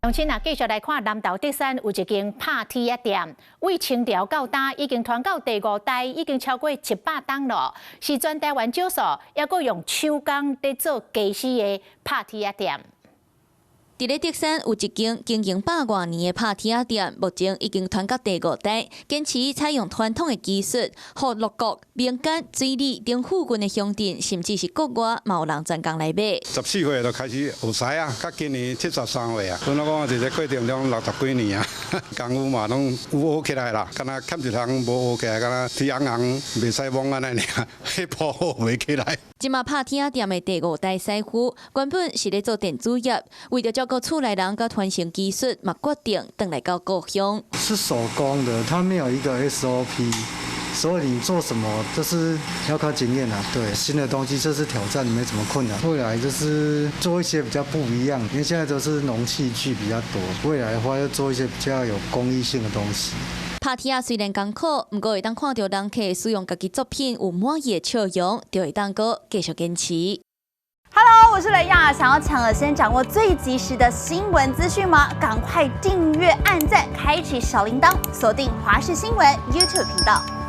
鄉親啊，繼續來看南投竹山有一間拍鐵仔店，對清朝到今已經傳到第五代，已經超過100冬咯，是全台灣少數猶閣用手工佇做家私的拍鐵仔店。佇咧竹山有一間經營百外年的拍鐵仔店，目前已經傳到第五代，堅持採用傳統的技術，予鹿角、民間、水里等附近的鄉鎮，甚至是國外，嘛有人專工來買。14歲就開始學師啊，到今年73歲啊。阮講佇這過程中60幾年啊，功夫嘛攏有學起來啦，敢若欠一項無學起來，敢若鐵紅紅袂使摸按呢爾，彼鋪學袂起來。這馬拍鐵仔店的第五代師傅，原本是咧做電子業，為著照顧厝內人佮傳承技術，嘛決定轉來到故鄉。是手工的，它沒有一個 SOP，所以你做什麼就是要靠經驗啊。對，新的東西就是挑戰，沒什麼困難。未來就是做一些比較不一樣，因為現在都是農器具比較多，未來的話要做一些比較有工藝性的東西。拍鐵仔雖然艱苦，毋過會當看著人客使用家己作品有滿意的笑容，就會當閣繼續堅持。 Hello，我是雷亞，想要搶先掌握最及時的新聞資訊嗎？趕快訂閱、按讚、開啟小鈴鐺，鎖定華視新聞 YouTube 頻道。